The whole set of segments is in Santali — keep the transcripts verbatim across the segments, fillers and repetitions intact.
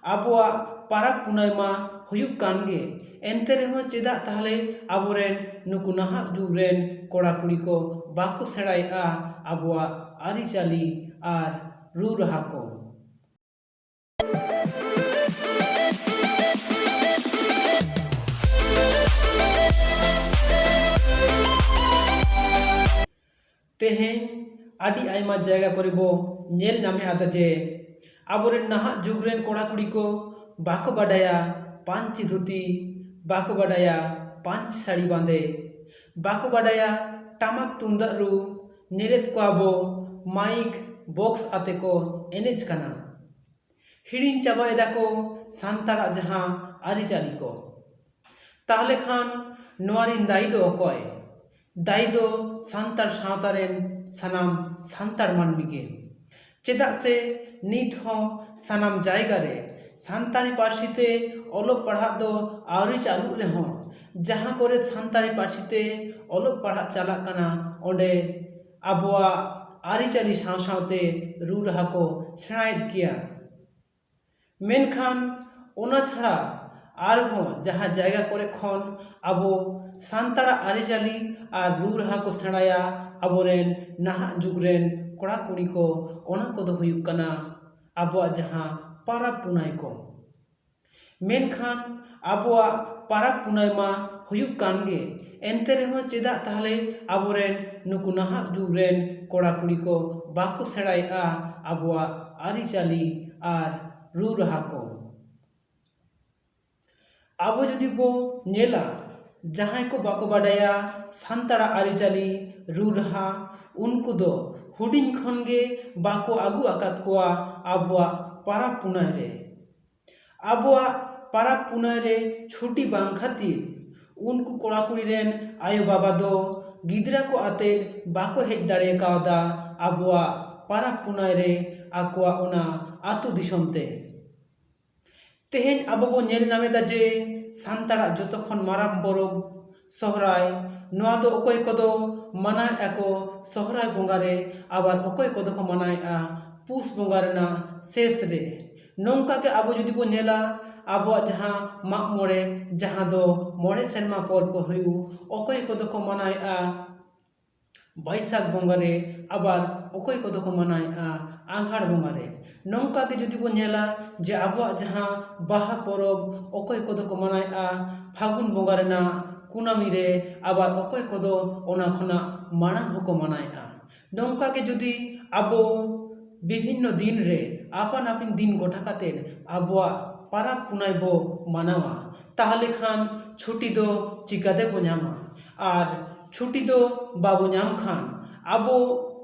ᱟᱵᱚᱣᱟᱜ ᱯᱟᱨᱟᱵᱽ ᱯᱩᱱᱟᱹᱭ ᱢᱟ ᱦᱩᱭᱩᱜ ᱠᱟᱱ ᱜᱮ, ᱮᱱᱛᱮ ᱨᱮᱦᱚᱸ ᱪᱮᱫᱟᱜ ᱛᱟᱦᱞᱮ ᱟᱵᱚᱨᱮᱱ ᱱᱩᱠᱩ ᱱᱟᱦᱟᱜ ᱡᱩᱜᱽ ᱨᱮᱱ ᱠᱚᱲᱟ ᱠᱩᱲᱤ ᱠᱚ ᱵᱟᱠᱚ ᱥᱮᱬᱟᱭᱮᱫᱼᱟ ᱟᱵᱚᱣᱟᱜ ᱟᱹᱨᱤᱪᱟᱹᱞᱤ ᱟᱨ ᱨᱩ ᱨᱟᱦᱟ ᱠᱚ? ᱛᱮᱦᱮᱧ ᱟᱹᱰᱤ ᱟᱭᱢᱟ ᱡᱟᱭᱜᱟ ᱠᱚᱨᱮ ᱵᱚ ᱧᱮᱞ ᱧᱟᱢᱮᱫᱼᱟ ᱡᱮ ᱟᱵᱚᱨᱮᱱ ᱱᱟᱦᱟᱜ ᱡᱩᱜᱽ ᱨᱮᱱ ᱠᱚᱲᱟ ᱠᱩᱲᱤ ᱠᱚ ᱵᱟᱠᱚ ᱵᱟᱰᱟᱭᱟ ᱯᱟᱹᱧᱪᱤ ᱫᱷᱩᱛᱤ, ᱵᱟᱠᱚ ᱵᱟᱰᱟᱭᱟ ᱯᱟᱹᱧᱪᱤ ᱥᱟᱹᱲᱤ ᱵᱟᱸᱫᱮ, ᱵᱟᱠᱚ ᱵᱟᱰᱟᱭᱟ ᱴᱟᱢᱟᱠ ᱛᱩᱢᱫᱟᱜ ᱨᱩ᱾ ᱧᱮᱞᱮᱫ ᱠᱚᱣᱟ ᱵᱚ ᱢᱟᱭᱤᱠ ᱵᱚᱠᱥ ᱟᱛᱮ ᱠᱚ ᱮᱱᱮᱡ ᱠᱟᱱᱟ᱾ ᱦᱤᱲᱤᱧ ᱪᱟᱵᱟᱭᱮᱫᱟ ᱠᱚ ᱥᱟᱱᱛᱟᱲᱟᱜ ᱡᱟᱦᱟᱸ ᱟᱹᱨᱤᱪᱟᱹᱞᱤ ᱠᱚ᱾ ᱛᱟᱦᱞᱮ ᱠᱷᱟᱱ ᱱᱚᱣᱟ ᱨᱤᱱ ᱫᱟᱭᱤ ᱫᱚ ᱚᱠᱚᱭ? ᱫᱟᱭᱤ ᱫᱚ ᱥᱟᱱᱛᱟᱲ ᱥᱟᱶᱛᱟ ᱨᱮᱱ ᱥᱟᱱᱟᱢ ᱥᱟᱱᱛᱟᱲ ᱢᱟᱹᱱᱢᱤ ᱜᱮ᱾ ᱪᱮᱫᱟᱜ ᱥᱮ ᱱᱤᱛ ᱦᱚᱸ ᱥᱟᱱᱟᱢ ᱡᱟᱭᱜᱟ ᱨᱮ ᱥᱟᱱᱛᱟᱲᱤ ᱯᱟᱹᱨᱥᱤ ᱛᱮ ᱚᱞᱚᱜ ᱯᱟᱲᱦᱟᱜ ᱫᱚ ᱟᱹᱣᱨᱤ ᱪᱟᱹᱞᱩᱜ ᱨᱮᱦᱚᱸ, ᱡᱟᱦᱟᱸ ᱠᱚᱨᱮ ᱥᱟᱱᱛᱟᱲᱤ ᱯᱟᱹᱨᱥᱤ ᱛᱮ ᱚᱞᱚᱜ ᱯᱟᱲᱦᱟᱜ ᱪᱟᱞᱟᱜ ᱠᱟᱱᱟ, ᱚᱸᱰᱮ ᱟᱵᱚᱣᱟᱜ ᱟᱹᱨᱤᱪᱟᱹᱞᱤ ᱥᱟᱶ ᱥᱟᱶᱛᱮ ᱨᱩ ᱨᱟᱦᱟ ᱠᱚ ᱥᱮᱬᱟᱭᱮᱫ ᱜᱮᱭᱟ᱾ ᱢᱮᱱᱠᱷᱟᱱ ᱚᱱᱟ ᱪᱷᱟᱲᱟ ᱟᱨᱦᱚᱸ ᱡᱟᱦᱟᱸ ᱡᱟᱭᱜᱟ ᱠᱚᱨᱮ ᱠᱷᱚᱱ ᱟᱵᱚ ᱥᱟᱱᱛᱟᱲᱟᱜ ᱟᱹᱨᱤᱪᱟᱹᱞᱤ ᱟᱨ ᱨᱩ ᱨᱟᱦᱟ ᱠᱚ ᱥᱮᱬᱟᱭᱟ ᱟᱵᱚᱨᱮᱱ ᱱᱟᱦᱟᱜ ᱡᱩᱜᱽ ᱨᱮᱱ ᱠᱚᱲᱟ ᱠᱩᱲᱤ ᱠᱚ, ᱚᱱᱟ ᱠᱚᱫᱚ ᱦᱩᱭᱩᱜ ᱠᱟᱱᱟ ᱟᱵᱚᱣᱟᱜ ᱡᱟᱦᱟᱸ ᱯᱟᱨᱟᱵᱽ ᱯᱩᱱᱟᱹᱭ ᱠᱚ᱾ ᱢᱮᱱᱠᱷᱟᱱ ᱟᱵᱚᱣᱟᱜ ᱯᱟᱨᱟᱵᱽ ᱯᱩᱱᱟᱹᱭ ᱢᱟ ᱦᱩᱭᱩᱜ ᱠᱟᱱ ᱜᱮ, ᱮᱱᱛᱮ ᱨᱮᱦᱚᱸ ᱪᱮᱫᱟᱜ ᱛᱟᱦᱞᱮ ᱟᱵᱚᱨᱮᱱ ᱱᱩᱠᱩ ᱱᱟᱦᱟᱜ ᱡᱩᱜᱽ ᱨᱮᱱ ᱠᱚᱲᱟ ᱠᱩᱲᱤ ᱠᱚ ᱵᱟᱠᱚ ᱥᱮᱬᱟᱭᱮᱫᱼᱟ ᱟᱵᱚᱣᱟᱜ ᱟᱹᱨᱤᱪᱟᱹᱞᱤ ᱟᱨ ᱨᱩ ᱨᱟᱦᱟ ᱠᱚ? ᱟᱵᱚ ᱡᱩᱫᱤ ᱵᱚ ᱧᱮᱞᱟ, ᱡᱟᱦᱟᱸᱭ ᱠᱚ ᱵᱟᱠᱚ ᱵᱟᱰᱟᱭᱟ ᱥᱟᱱᱛᱟᱲᱟᱜ ᱟᱹᱨᱤᱪᱟᱹᱞᱤ, ᱨᱩ ᱨᱟᱦᱟ, ᱩᱱᱠᱩ ᱫᱚ ᱦᱩᱰᱤᱧ ᱠᱷᱚᱱ ᱜᱮ ᱵᱟᱠᱚ ᱟᱹᱜᱩ ᱟᱠᱟᱫ ᱠᱚᱣᱟ ᱟᱵᱚᱣᱟᱜ ᱯᱟᱨᱟᱵᱽ ᱯᱩᱱᱟᱹᱭ ᱨᱮ᱾ ᱟᱵᱚᱣᱟᱜ ᱯᱟᱨᱟᱵᱽ ᱯᱩᱱᱟᱹᱭ ᱨᱮ ᱪᱷᱩᱴᱤ ᱵᱟᱝ ᱠᱷᱟᱹᱛᱤᱨ ᱩᱱᱠᱩ ᱠᱚᱲᱟ ᱠᱩᱲᱤ ᱨᱮᱱ ᱟᱭᱳ ᱵᱟᱵᱟ ᱫᱚ ᱜᱤᱫᱽᱨᱟᱹ ᱠᱚ ᱟᱛᱮ ᱵᱟᱠᱚ ᱦᱮᱡ ᱫᱟᱲᱮ ᱠᱟᱣᱫᱟ ᱟᱵᱚᱣᱟᱜ ᱯᱟᱨᱟᱵᱽ ᱯᱩᱱᱟᱹᱭ ᱨᱮ ᱟᱠᱚᱣᱟᱜ ᱚᱱᱟ ᱟᱹᱛᱩ ᱫᱤᱥᱚᱢ ᱛᱮ᱾ ᱛᱮᱦᱮᱧ ᱟᱵᱚ ᱵᱚ ᱧᱮᱞ ᱧᱟᱢ ᱮᱫᱟ ᱡᱮ ᱥᱟᱱᱛᱟᱲᱟᱜ ᱡᱚᱛᱚ ᱠᱷᱚᱱ ᱢᱟᱨᱟᱝ ᱯᱚᱨᱚᱵᱽ ᱥᱚᱦᱨᱟᱭ, ᱱᱚᱣᱟ ᱫᱚ ᱚᱠᱚᱭ ᱠᱚᱫᱚ ᱢᱟᱱᱟᱣᱮᱫᱼᱟ ᱠᱚ ᱥᱚᱦᱨᱟᱭ ᱵᱚᱸᱜᱟ ᱨᱮ, ᱟᱵᱟᱨ ᱚᱠᱚᱭ ᱠᱚᱫᱚ ᱠᱚ ᱢᱟᱱᱟᱣᱮᱫᱼᱟ ᱯᱩᱥ ᱵᱚᱸᱜᱟ ᱨᱮᱱᱟᱜ ᱥᱮᱥ ᱨᱮ᱾ ᱱᱚᱝᱠᱟ ᱜᱮ ᱟᱵᱚ ᱡᱩᱫᱤ ᱵᱚᱱ ᱧᱮᱞᱟ, ᱟᱵᱚᱣᱟᱜ ᱡᱟᱦᱟᱸ ᱢᱟᱜ ᱢᱚᱬᱮ, ᱡᱟᱦᱟᱸ ᱫᱚ ᱢᱚᱬᱮ ᱥᱮᱨᱢᱟ ᱯᱚᱨ ᱯᱚᱨ ᱦᱩᱭᱩᱜ, ᱚᱠᱚᱭ ᱠᱚᱫᱚ ᱠᱚ ᱢᱟᱱᱟᱣᱮᱫᱼᱟ ᱵᱟᱹᱭᱥᱟᱹᱠᱷ ᱵᱚᱸᱜᱟ ᱨᱮ, ᱟᱵᱟᱨ ᱚᱠᱚᱭ ᱠᱚᱫᱚ ᱠᱚ ᱢᱟᱱᱟᱣᱮᱫᱼᱟ ᱟᱸᱜᱷᱟᱲ ᱵᱚᱸᱜᱟ ᱨᱮ᱾ ᱱᱚᱝᱠᱟ ᱜᱮ ᱡᱩᱫᱤ ᱵᱚᱱ ᱧᱮᱞᱟ ᱡᱮ ᱟᱵᱚᱣᱟᱜ ᱡᱟᱦᱟᱸ ᱵᱟᱦᱟ ᱯᱚᱨᱚᱵᱽ, ᱚᱠᱚᱭ ᱠᱚᱫᱚ ᱠᱚ ᱢᱟᱱᱟᱣᱮᱫᱼᱟ ᱯᱷᱟᱹᱜᱩᱱ ᱵᱚᱸᱜᱟ ᱨᱮᱱᱟᱜ ᱠᱩᱱᱟᱹᱢᱤ ᱨᱮ, ᱟᱵᱟᱨ ᱚᱠᱚᱭ ᱠᱚᱫᱚ ᱚᱱᱟ ᱠᱷᱚᱱᱟᱜ ᱢᱟᱲᱟᱝ ᱦᱚᱸᱠᱚ ᱢᱟᱱᱟᱣᱮᱫᱼᱟ᱾ ᱱᱚᱝᱠᱟ ᱜᱮ ᱡᱩᱫᱤ ᱟᱵᱚ ᱵᱤᱵᱷᱤᱱᱱᱚ ᱫᱤᱱ ᱨᱮ ᱟᱯᱟᱱ ᱟᱹᱯᱤᱱ ᱫᱤᱱ ᱜᱚᱴᱟ ᱠᱟᱛᱮ ᱟᱵᱚᱣᱟᱜ ᱯᱟᱨᱟᱵᱽ ᱯᱩᱱᱟᱹᱭ ᱵᱚ ᱢᱟᱱᱟᱣᱟ, ᱛᱟᱦᱚᱞᱮ ᱠᱷᱟᱱ ᱪᱷᱩᱴᱤ ᱫᱚ ᱪᱤᱠᱟᱹᱛᱮ ᱵᱚ ᱧᱟᱢᱟ? ᱟᱨ ᱪᱷᱩᱴᱤ ᱫᱚ ᱵᱟᱵᱚ ᱧᱟᱢ ᱠᱷᱟᱱ ᱟᱵᱚ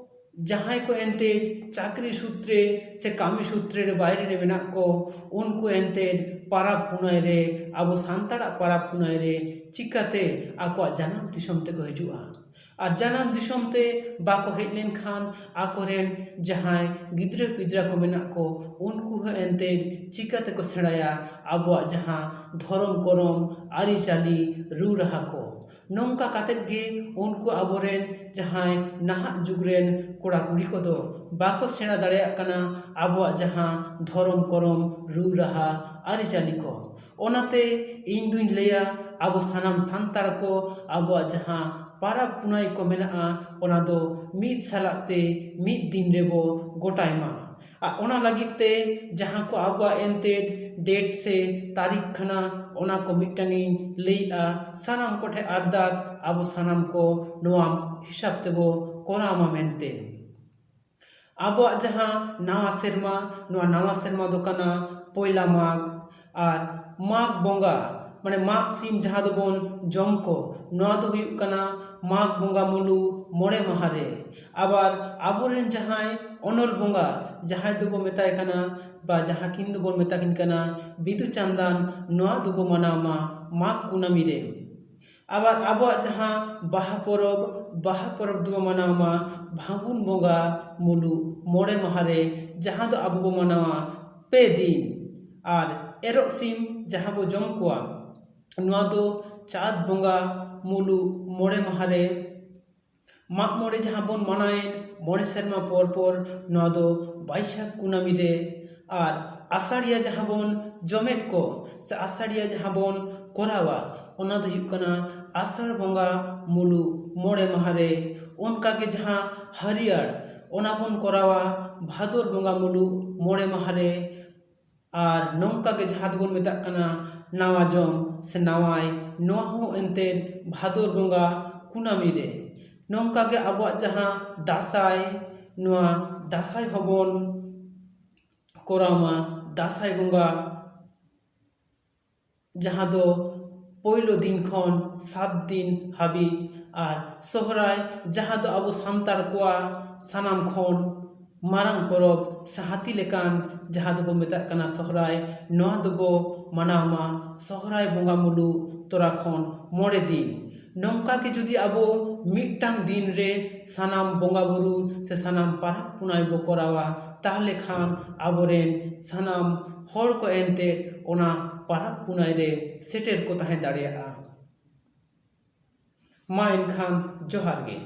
ᱡᱟᱦᱟᱸᱭ ᱠᱚ ᱮᱱᱛᱮ ᱪᱟᱹᱠᱨᱤ ᱥᱩᱛᱨᱮ ᱥᱮ ᱠᱟᱹᱢᱤ ᱥᱩᱛᱨᱮ ᱨᱮ ᱵᱟᱭᱨᱮ ᱨᱮ ᱢᱮᱱᱟᱜ ᱠᱚ, ᱩᱱᱠᱩ ᱮᱱᱛᱮ ᱯᱟᱨᱟᱵᱽ ᱯᱩᱱᱟᱹᱭ ᱨᱮ, ᱟᱵᱚ ᱥᱟᱱᱛᱟᱲᱟᱜ ᱯᱟᱨᱟᱵᱽ ᱯᱩᱱᱟᱹᱭ ᱨᱮ ᱪᱤᱠᱟᱹᱛᱮ ᱟᱠᱚᱣᱟᱜ ᱡᱟᱱᱟᱢ ᱫᱤᱥᱚᱢ ᱛᱮᱠᱚ ᱦᱤᱡᱩᱜᱼᱟ? ᱟᱨ ᱡᱟᱱᱟᱢ ᱫᱤᱥᱚᱢ ᱛᱮ ᱵᱟᱠᱚ ᱦᱮᱡ ᱞᱮᱱᱠᱷᱟᱱ ᱟᱠᱚᱨᱮᱱ ᱡᱟᱦᱟᱸᱭ ᱜᱤᱫᱽᱨᱟᱹ ᱯᱤᱫᱽᱨᱟᱹ ᱠᱚ ᱢᱮᱱᱟᱜ ᱠᱚ, ᱩᱱᱠᱩ ᱦᱚᱸ ᱮᱱᱛᱮ ᱪᱤᱠᱟᱹ ᱛᱮᱠᱚ ᱥᱮᱬᱟᱭᱟ ᱟᱵᱚᱣᱟᱜ ᱡᱟᱦᱟᱸ ᱫᱷᱚᱨᱚᱢ ᱠᱚᱨᱚᱢ, ᱟᱹᱨᱤᱪᱟᱹᱞᱤ, ᱨᱩ ᱨᱟᱦᱟ ᱠᱚ? ᱱᱚᱝᱠᱟ ᱠᱟᱛᱮᱫ ᱜᱮ ᱩᱱᱠᱩ ᱟᱵᱚᱨᱮᱱ ᱡᱟᱦᱟᱸᱭ ᱱᱟᱦᱟᱜ ᱡᱩᱜᱽ ᱨᱮᱱ ᱠᱚᱲᱟ ᱠᱩᱲᱤ ᱠᱚᱫᱚ ᱵᱟᱠᱚ ᱥᱮᱬᱟ ᱫᱟᱲᱮᱭᱟᱜ ᱠᱟᱱᱟ ᱟᱵᱚᱣᱟᱜ ᱡᱟᱦᱟᱸ ᱫᱷᱚᱨᱚᱢ ᱠᱚᱨᱚᱢ, ᱨᱩ ᱨᱟᱦᱟ, ᱟᱹᱨᱤᱪᱟᱹᱞᱤ ᱠᱚ᱾ ᱚᱱᱟᱛᱮ ᱤᱧ ᱫᱩᱧ ᱞᱟᱹᱭᱟ, ᱟᱵᱚ ᱥᱟᱱᱟᱢ ᱥᱟᱱᱛᱟᱲ ᱠᱚ ᱟᱵᱚᱣᱟᱜ ᱡᱟᱦᱟᱸ ᱯᱟᱨᱟᱵᱽ ᱯᱩᱱᱟᱹᱭ ᱠᱚ ᱢᱮᱱᱟᱜᱼᱟ, ᱚᱱᱟ ᱫᱚ ᱢᱤᱫ ᱥᱟᱞᱟᱜ ᱛᱮ ᱢᱤᱫ ᱫᱤᱱ ᱨᱮᱵᱚ ᱜᱚᱴᱟᱭ ᱢᱟ᱾ ᱟᱨ ᱚᱱᱟ ᱞᱟᱹᱜᱤᱫ ᱛᱮ ᱡᱟᱦᱟᱸ ᱠᱚ ᱟᱵᱚᱣᱟᱜ ᱮᱱᱛᱮᱫ ᱰᱮᱴ ᱥᱮ ᱛᱟᱹᱨᱤᱠᱷ ᱠᱟᱱᱟ, ᱚᱱᱟ ᱠᱚ ᱢᱤᱫᱴᱟᱝ ᱤᱧ ᱞᱟᱹᱭᱮᱜᱼᱟ᱾ ᱥᱟᱱᱟᱢ ᱠᱚᱴᱷᱮᱱ ᱟᱨᱫᱟᱥ, ᱟᱵᱚ ᱥᱟᱱᱟᱢ ᱠᱚ ᱱᱚᱣᱟ ᱦᱤᱥᱟᱹᱵ ᱛᱮᱵᱚ ᱠᱚᱨᱟᱣ ᱢᱟ ᱢᱮᱱᱛᱮ᱾ ᱟᱵᱚᱣᱟᱜ ᱡᱟᱦᱟᱸ ᱱᱟᱣᱟ ᱥᱮᱨᱢᱟ, ᱱᱚᱣᱟ ᱱᱟᱣᱟ ᱥᱮᱨᱢᱟ ᱫᱚ ᱠᱟᱱᱟ ᱯᱚᱭᱞᱟ ᱢᱟᱜᱽ᱾ ᱟᱨ ᱢᱟᱜᱽ ᱵᱚᱸᱜᱟ, ᱢᱟᱱᱮ ᱢᱟᱜᱽ ᱥᱤᱢ ᱡᱟᱦᱟᱸ ᱫᱚᱵᱚᱱ ᱡᱚᱢ ᱠᱚ, ᱱᱚᱣᱟ ᱫᱚ ᱦᱩᱭᱩᱜ ᱠᱟᱱᱟ ᱢᱟᱜᱽ ᱵᱚᱸᱜᱟ ᱢᱩᱞᱩᱜ ᱢᱚᱬᱮ ᱢᱟᱦᱟ ᱨᱮ᱾ ᱟᱵᱟᱨ ᱟᱵᱚᱨᱮᱱ ᱡᱟᱦᱟᱸᱭ ᱚᱱᱚᱞ ᱵᱚᱸᱜᱟ, ᱡᱟᱦᱟᱸᱭ ᱫᱚᱵᱚ ᱢᱮᱛᱟᱭ ᱠᱟᱱᱟ, ᱵᱟ ᱡᱟᱦᱟᱸ ᱠᱤᱱ ᱫᱚᱵᱚᱱ ᱢᱮᱛᱟ ᱠᱤᱱ ᱠᱟᱱᱟ ᱵᱤᱫᱩ ᱪᱟᱸᱫᱟᱱ, ᱱᱚᱣᱟ ᱫᱚᱵᱚ ᱢᱟᱱᱟᱣ ᱢᱟ ᱢᱟᱜᱽ ᱠᱩᱱᱟᱹᱢᱤ ᱨᱮ᱾ ᱟᱵᱟᱨ ᱟᱵᱚᱣᱟᱜ ᱡᱟᱦᱟᱸ ᱵᱟᱦᱟ ᱯᱚᱨᱚᱵᱽ, ᱵᱟᱦᱟ ᱯᱚᱨᱚᱵᱽ ᱫᱚᱵᱚ ᱢᱟᱱᱟᱣ ᱢᱟ ᱯᱷᱟᱹᱜᱩᱱ ᱵᱚᱸᱜᱟ ᱢᱩᱞᱩᱜ ᱢᱚᱬᱮ ᱢᱟᱦᱟ ᱨᱮ, ᱡᱟᱦᱟᱸ ᱫᱚ ᱟᱵᱚ ᱵᱚ ᱢᱟᱱᱟᱣᱟ ᱯᱮ ᱫᱤᱱ᱾ ᱟᱨ ᱮᱨᱚᱜ ᱥᱤᱢ ᱡᱟᱦᱟᱸ ᱵᱚ ᱡᱚᱢ ᱠᱚᱣᱟ, ᱱᱚᱣᱟ ᱫᱚ ᱪᱟᱸᱛ ᱵᱚᱸᱜᱟ ᱢᱩᱞᱩᱜ ᱢᱚᱬᱮ ᱢᱟᱦᱟ ᱨᱮ᱾ ᱢᱟᱜ ᱢᱚᱬᱮ ᱡᱟᱦᱟᱸ ᱵᱚᱱ ᱢᱟᱱᱟᱣᱮᱫ ᱢᱚᱬᱮ ᱥᱮᱨᱢᱟ ᱯᱚᱨ ᱯᱚᱨ, ᱱᱚᱣᱟ ᱫᱚ ᱵᱟᱹᱭᱥᱟᱹᱠᱷ ᱠᱩᱱᱟᱹᱢᱤ ᱨᱮ᱾ ᱟᱨ ᱟᱥᱟᱲᱤᱭᱟᱹ ᱡᱟᱦᱟᱸ ᱵᱚᱱ ᱡᱚᱢᱮᱫ ᱠᱚ ᱥᱮ ᱟᱥᱟᱲᱤᱭᱟᱹ ᱡᱟᱦᱟᱸ ᱵᱚᱱ ᱠᱚᱨᱟᱣᱟ, ᱚᱱᱟ ᱫᱚ ᱦᱩᱭᱩᱜ ᱠᱟᱱᱟ ᱟᱥᱟᱲ ᱵᱚᱸᱜᱟ ᱢᱩᱞᱩᱜ ᱢᱚᱬᱮ ᱢᱟᱦᱟ ᱨᱮ᱾ ᱚᱱᱠᱟᱜᱮ ᱡᱟᱦᱟᱸ ᱦᱟᱹᱨᱭᱟᱹᱲ, ᱚᱱᱟ ᱵᱚᱱ ᱠᱚᱨᱟᱣᱟ ᱵᱷᱟᱫᱚᱨ ᱵᱚᱸᱜᱟ ᱢᱩᱞᱩᱜ ᱢᱚᱬᱮ ᱢᱟᱦᱟ ᱨᱮ᱾ ᱟᱨ ᱱᱚᱝᱠᱟ ᱜᱮ ᱡᱟᱦᱟᱸ ᱫᱚᱵᱚᱱ ᱢᱮᱛᱟᱜ ᱠᱟᱱᱟ ᱱᱟᱣᱟ ᱡᱚᱢ ᱥᱮ ᱱᱟᱣᱟᱭ, ᱱᱚᱣᱟ ᱦᱚᱸ ᱮᱱᱛᱮᱫ ᱵᱷᱟᱫᱚᱨ ᱵᱚᱸᱜᱟ ᱠᱩᱱᱟᱹᱢᱤ ᱨᱮ᱾ ᱱᱚᱝᱠᱟ ᱜᱮ ᱟᱵᱚᱣᱟᱜ ᱡᱟᱦᱟᱸ ᱫᱟᱸᱥᱟᱭ, ᱱᱚᱣᱟ ᱫᱟᱸᱥᱟᱭ ᱦᱚᱸᱵᱚᱱ ᱠᱚᱨᱟᱣ ᱢᱟ ᱫᱟᱸᱥᱟᱭ ᱵᱚᱸᱜᱟ, ᱡᱟᱦᱟᱸ ᱫᱚ ᱯᱳᱭᱞᱳ ᱫᱤᱱ ᱠᱷᱚᱱ ᱥᱟᱛ ᱫᱤᱱ ᱦᱟᱹᱵᱤᱡ᱾ ᱟᱨ ᱥᱚᱦᱨᱟᱭ, ᱡᱟᱦᱟᱸ ᱫᱚ ᱟᱵᱚ ᱥᱟᱱᱛᱟᱲ ᱠᱚᱣᱟᱜ ᱥᱟᱱᱟᱢ ᱠᱷᱚᱱ ᱢᱟᱨᱟᱝ ᱯᱚᱨᱚᱵᱽ ᱥᱮ ᱦᱟᱹᱛᱤ ᱞᱮᱠᱟᱱ ᱡᱟᱦᱟᱸ ᱫᱚᱵᱚ ᱢᱮᱛᱟᱜ ᱠᱟᱱᱟ ᱥᱚᱦᱨᱟᱭ, ᱱᱚᱣᱟ ᱫᱚᱵᱚ ᱢᱟᱱᱟᱣ ᱢᱟ ᱥᱚᱦᱨᱟᱭ ᱵᱚᱸᱜᱟ ᱢᱩᱞᱩᱜ ᱛᱚᱨᱟ ᱠᱷᱚᱱ ᱢᱚᱬᱮ ᱫᱤᱱ᱾ ᱱᱚᱝᱠᱟ ᱜᱮ ᱡᱩᱫᱤ ᱟᱵᱚ ᱢᱤᱫᱴᱟᱝ ᱫᱤᱱ ᱨᱮ ᱥᱟᱱᱟᱢ ᱵᱚᱸᱜᱟ ᱵᱩᱨᱩ ᱥᱮ ᱥᱟᱱᱟᱢ ᱯᱟᱨᱟᱵᱽ ᱯᱩᱱᱟᱹᱭ ᱵᱚ ᱠᱚᱨᱟᱣᱟ, ᱛᱟᱦᱞᱮ ᱠᱷᱟᱱ ᱟᱵᱚᱨᱮᱱ ᱥᱟᱱᱟᱢ ᱦᱚᱲ ᱠᱚ ᱮᱱᱛᱮ ᱚᱱᱟ ᱯᱟᱨᱟᱵᱽ ᱯᱩᱱᱟᱹᱭ ᱨᱮ ᱥᱮᱴᱮᱨ ᱠᱚ ᱛᱟᱦᱮᱸ ᱫᱟᱲᱮᱭᱟᱜᱼᱟ᱾ ᱢᱟ ᱮᱱᱠᱷᱟᱱ ᱡᱚᱦᱟᱨ ᱜᱮ᱾